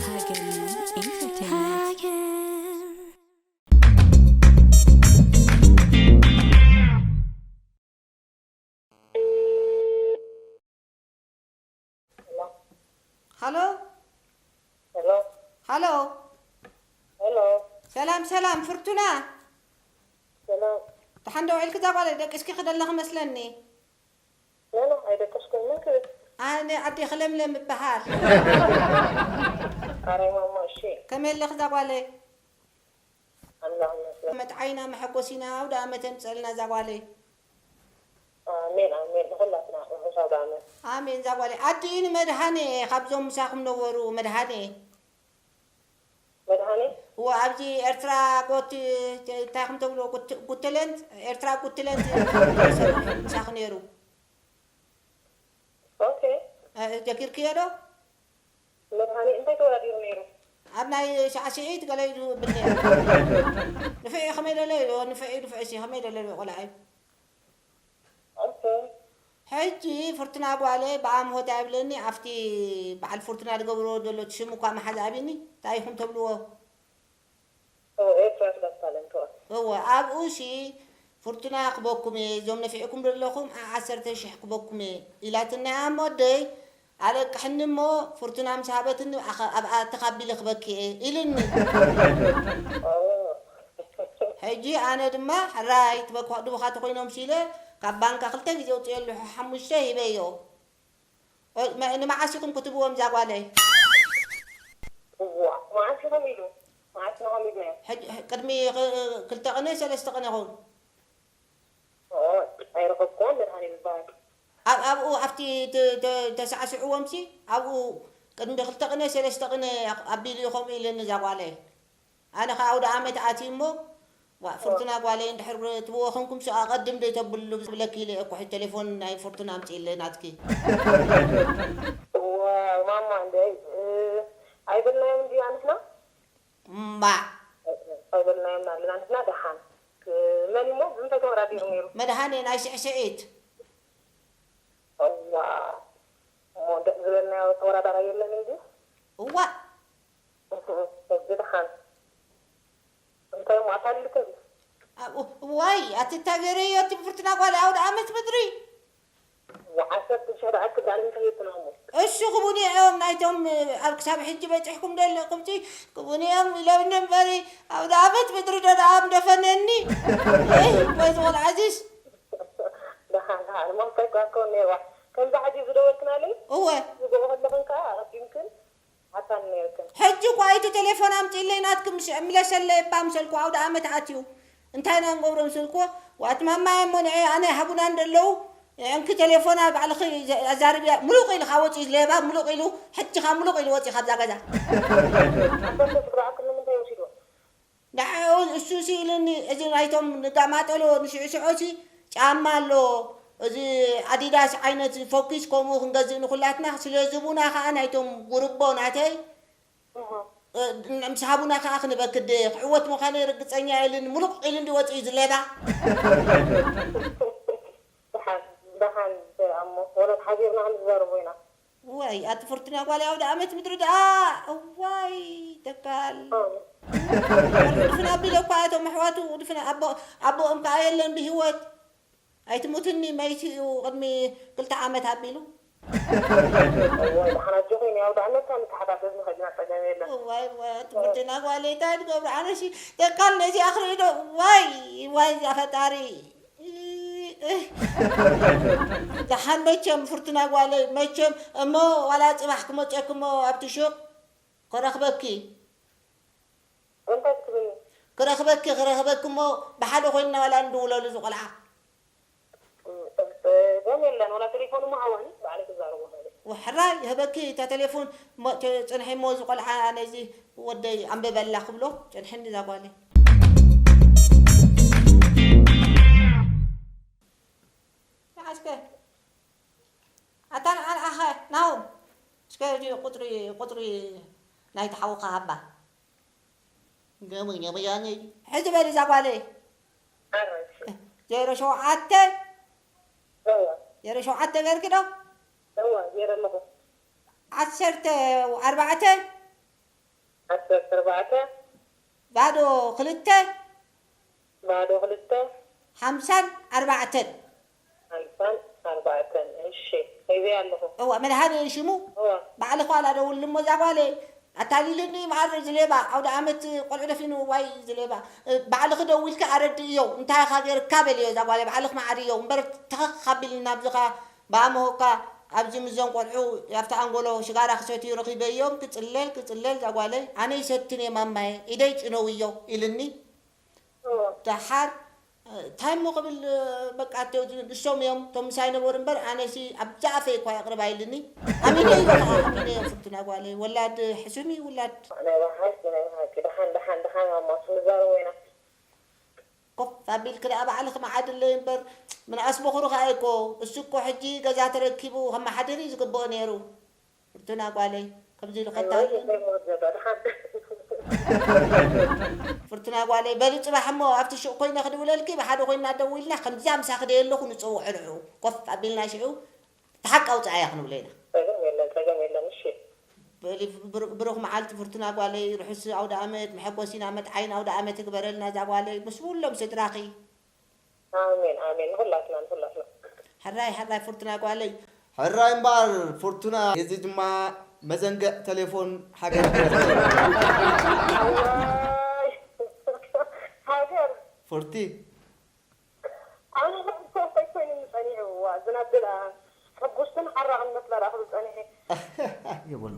ሃገር ኢንተርቴይንመንት። ሃሎ። ሃሎ። ሃሎ። ሃሎ። ሰላም፣ ሰላም፣ ፍርቱና። ሰላም። ደሓን ዶ ውዒልኪ እዛ ጓለይ? ደቂስኪ ክደለኺ መስለኒ። ኖ፣ ኖ፣ ኣይደቀስኩን። መን ክብል? ኣነ ኣዴኺ ለምለም እበሃል። ኣረ ማማ፣ እሺ። ከመይ ኣለኺ እዛ ጓለይ? ኣምላኽ ይመስገን። መጥዓይና መሐጎሲና ኣውደ ኣመት የምፅእልና እዛ ጓለይ። ኣሜን፣ ኣሜን። ንኹላትና ርሑስ ኣውደ ኣመት። ኣሜን እዛ ጓለይ። ኣዲኡ ንመድሃኔ፣ ካብዞም ምሳኹም ነበሩ መድሃኔ። መድሃኔ? እዎ፣ ኣብዚ ኤርትራ ጎት፣ እንታይ ኢኹም ተብልዎ? ጉት-፣ ጉትለንት? ኤርትራ ጉትለንት ምሳኹ ነይሩ። ኦኬ። እ፣ ጀኪርክዮ ዶ? መድሃኔ እንታይ ተወዳዲሩ ነይሩ? ኣብ ናይ ሳዕስዒት ገለ ኢሉ ብል ነይሩ። ንፍዒ ከመይ ደለ ኢሉ፣ ንፍዒ፣ ንፍዒ ሲ ከመይ ደለ ኢሉ ቆልዓ እዩ። ኦኬ። ሕጂ ፍርቱና ጓለይ ብኣምሆት ኣይብለኒ፣ ኣብቲ በዓል ፍርቱና ዝገብርዎ ዘሎ እቲ ሽሙ እኳ መሓዝ ኣብኒ፣ እንታይ ኢኹም ተብልዎ? ኦ፣ ኤርትራ ስጋት ታለንት፣ ኦ። እወ፣ ኣብኡ ሲ ፍርቱና ክበኩም እየ፣ እዞም ነፊዕኩም ዘለኹም ዓ-፣ ዓሰርተ ሽሕ ክበኩም እየ ኢላትና እያ እሞ፣ ኣደይ ኣለቅሕኒ እሞ፣ ፍርቱና ምስ ሃበትኒ፣ ኣኸ-፣ ኣብ ኣተኻቢለ ክበኪ እየ ኢሉኒ። ኦ። ሕጂ ኣነ ድማ፣ ሕራይ፣ ትበክ-፣ ድቡኻት ኮይኖም ሲለ፣ ካብ ባንካ ክልተ ግዜ ኣውፅኤ ኣለኹ፣ ሓሙሽተ ሂበዮ። ኦ፣ መ-፣ ንመዓስ ኢኹም ክትብዎም እዛ ጓለይ? እዋ፣ መዓስ ኢኹም ኢሉ? መዓስ ኢኹም ኢልና? ሕጂ፣ ሕ-፣ ቅድሚ ኽ-፣ ክልተ ቅነ፣ ሰለስተ ቅነ ይኸውን። ኦ፣ ኣይረኸብኩዎን መድሃኔ ዝበሃል። ኣብ-፣ ኣብኡ፣ ኣብቲ ተ-፣ ተ-፣ ተሳዕስዕዎም ሲ፣ ኣብኡ ቅድሚ ክልተ ቅነ፣ ሰለስተ ቅነ ኣቢሉ እዩ ከምኡ ኢለኒ እዛ ጓለይ። ኣነ ኸኣ ኣውደ ኣመት ኣትዩ እሞ፣ ዋእ፣ ፍርቱና ጓለይ፣ እንድሕር ትብዎ ኾንኩም፣ ሱ ኣቐድም ዶ ተብሉ ዝብለኪ ኢለ እኮ፣ ሕጂ ቴሌፎን ናይ ፍርቱና ኣምጺእለይ ናትኪ። እዋ፣ ማማ፣ እንደ፣ እ፣ ኣይበልናዮም እንድዩ ንሕና? እምባዕ። ኣይበልናዮም ኣለና ንሕና፣ ደሓን። እ፣ መን እሞ፣ ብምንታይ ተወዳዲሩ ነይሩ? መድሃኔ ናይ ስዕስዒት። እዋ፣ እሞ፣ ደስ ዝበልናዮ ተወዳዳራይ የለን እንድዩ? እዋ። እህ፣ እዚ ደሓን። እንታይ እሞ ኣታሊልክ እንዲ? ኣ-፣ ው-፣ ዋይ፣ ኣቲ እንታይ ገይረዮ፣ ኣቲ ፍርቱና ጓል ኣውደ ኣመት ምድሪ። ወዓሰርተ ሽሕ ደኣ ክዳን እንታይ የትናሞ? እሱ ክቡን እዮም ናይቶም ኣብ ክሳብ ሕጂ በጺሕኩም ዶ ኣለኹም? እቲ ክቡን እዮም ኢሎምኒ እምበሪ፣ ኣውደ ኣመት ምድሪ ዶ ደኣ ምደፈነኒ? እይ፣ ወይ ዝቖልዓ እዚስ። ደሓን፣ ደሓን። እሞ እንታይ እኳ ክኸውን ነይርዋ? ከምዛ ሕጂ ዝደወልክናለይ? እወ። ዝገበ ከለኽን ከኣ ኣቐዲምክን? ሓሳብ ነይርክን። ሕጂ እኳ እቲ ቴሌፎን ኣምጺእለይ ናትኪ ምስ እምለሰለይ እባ ምሰልኩ ኣውደ ኣመት ኣትዩ። እንታይ ኢና ንገብሮ ምስልኩ? ዋት ማማ እሞ ንዐ ኣነ ሃቡና እንደለዉ፣ እንኪ ቴሌፎና ባዕልኺ ዘ-፣ ኣዛርብያ። ምሉቕ ኢሉ ኻ ወጺኡ ሌባ፣ ምሉቕ ኢሉ፣ ሕጂ ኻ ምሉቕ ኢሉ ወጺኡ ካብዛ ገዛ። ኣቦ ተስፋ ኣክል ንምንታይ ወሲድዎ? ንዕኡ እሱ ሲ ኢሉኒ፣ እዚ ናይቶም ንጋማጠሎ ንሽዕሽዖ ሲ ጫማ ኣሎ፣ እዚ ኣዲዳስ ዓይነት ፎኪስ ከምኡ ክንገዝእ ንኹላትና፣ ስለ ዝቡና ኸኣ ናይቶም ጉርቦ ናተይ፣ እህ። እ፣ ምስ ሃቡና ኸኣ ክንበክድ፣ ክዕወት ምዃነይ ርግጸኛ ኢሉኒ፣ ምሉቕ ኢሉ እንዲ ወጺኡ እዚ ሌባ። ደሓን፣ ደሓን፣ እሞ ወለት ሓቢርና ክንዛረቦ ኢና። ወይ፣ ኣቲ ፍርቱና ጓል ኣውደ ኣመት ምድሪ ደኣ፣ እዋይ፣ ተካል። ኦ። ድፍን ኣቢለ እኳ እቶም ኣሕዋቱ፣ ድፍን ኣቦ-፣ ኣቦኦም ከኣ የለን ብህይወት። ኣይትሙትኒ፣ መይቲ እዩ፣ ቅድሚ ክልተ ዓመት ኣቢሉ። እዋይ፣ ደሓን ኣጆኺ፣ ናይ ኣውደ ኣመት ንተሓጋገዝ ንኽእል ኢና፣ ጸገም የለን። እዋይ፣ እዋይ፣ ኣቲ ፍርቱና ጓለይ፣ እንታይ ትገብሩ? ኣነሲ ተካል ነዚ ኣኽሪኢ ዶ? ዋይ፣ ዋይ፣ እዛ ፈጣሪ። ደሓን መቸም ፍርቱና ጓለይ፣ መቸም እሞ ዋላ ጽባሕ ክመጸክሞ ኣብቲ ሹቕ ክረኽበኪ። እንታይ ክትብልኒ? ክረኽበኪ፣ ክረኽበኪ እሞ ብሓደ ኮይንና ዋላ ንድውለሉ እዚ ቆልዓ። እም፣ ጸገም የለን፣ ዋላ ቴሌፎን እሞ ሃዋኒ፣ ባዕለይ ክዛረቦ እኽእል እየ። ወሕራይ፣ ይህበኪ እታ ቴሌፎን፣ እሞ ተ-፣ ጽንሒ እሞ እዚ ቆልዓ ነዚ ወደይ ኣንብበላ ክብሎ፣ ጽንሕኒ እዛ ጓለይ። ንዓ እስከ። ኣታ ንዓ ንዓኸ ናሆም። እስከ እዚ ቁጽሪ፣ ቁጽሪ ናይቲ ሓውኻ ሃባ። ገሙ ገሙ ያኒ። ሕጂ በሊ እዛ ጓለይ። ኣረ፣ እሺ። ዜሮ ሸውዓተ። እወ። ዜሮ ሸውዓተ ገርኪ ዶ? እዋ ገይረ ኣለኹ። ዓሰርተ ኣርባዕተ ዓሰርተ ኣርባዕተ ባዶ ክልተ ባዶ ክልተ ሓምሳን ኣርባዕተን። ሓምሳን ኣርባዕተን። እሺ፣ ሒዘ ኣለኹ። እዋ መድሃኔ ሽሙ እዋ ባዕልኻ ዋላ ደውል እሞ እዛ ጓለይ ኣታሊልኒ መዓር ዝሌባ ኣውደ ኣመት ቆልዑ ደፊኑ ዋይ ዝሌባ ባዕልኺ ደዊልኪ ኣረድእዮ እንታይ ኢኻ ገይርካ በልዮ እዛ ጓለይ ባዕልኺ መዓርዮ እምበር ተኸኽ ኣቢልኒ ናብዝኻ ብኣምሆካ ኣብዚ ምዞም ቆልዑ ኣብቲ ኣንጎሎ ሽጋራ ክሰትዩ ረኺበዮም ክጽለል ክጽለል እዛ ጓለይ ኣነ ይሰትን እየ ማማየ ኢደይ ጭነውዮ ኢልኒ እዋ ደሓር እንታይ እሞ ክብል በቃ እቶም እዮም እቶም ምሳይ ነበሩ እምበር ኣነሲ ኣብዛ ኣፈይ እኳ የቕርባ ኢልኒ ኣሚነ እየ በቃ ኣሚነ እየ ፍርቱና ጓለይ ወላድ ሕሱም እዩ ውላድ ናይ ብሓቂ ናይ ብሓቂ ደሓን ደሓን ደሓን ማማ ክንዛረቦ ኢና። ኮፍ ኣቢልኪ ደኣ ባዕልኺ መዓድለይ እምበር ምንኣስ በኹሪ ከኣ እኮ እሱ እኮ ሕጂ ገዛ ተረኪቡ ከመሓድር እዩ ዝግብኦ ነይሩ ፍርቱና ጓለይ ከምዚ ኢሉ ከታልል ፍርቱና ጓለይ በሊ ፅባሕ እሞ ኣብቲ ሹቕ ኮይነ ክድውለልኪ ብሓደ ኮይና ደዊልና ከምዚኣ ምሳኺ ደየ ኣለኹ ንፀውዖ ንዕኡ ኮፍ ኣቢልና ሽዑ እቲ ሓቂ ኣውፅኣያ ክንብሎ ኢና ጸገም የለን ጸገም የለን። እሺ በሊ ብሩ- ብሩኽ መዓልቲ ፍርቱና ጓለይ ርሑስ ኣውደ ኣመት መሐጎሲን ኣመት ዓይን ኣውደ ኣመት ይግበረልና እዛ ጓለይ ምስ ኩሎም ስድራኺ ኣሜን ኣሜን። ንኹላትና ንኹላትና። ሕራይ ሕራይ ፍርቱና ጓለይ ሕራይ እምበኣር ፍርቱና የዚ ድማ መዘንግዕ ተሌፎን ሃገር ገይረትለይ። ኣዋይ ሃገር ፍርቲ ኣነ ኮፈይ ኮይኑ ጸኒሑ እዋ ዝናብ ድላ ሕጉስትን ሓራቕን መስላ ዳኣ ክብል ጸኒሐ። የብሉ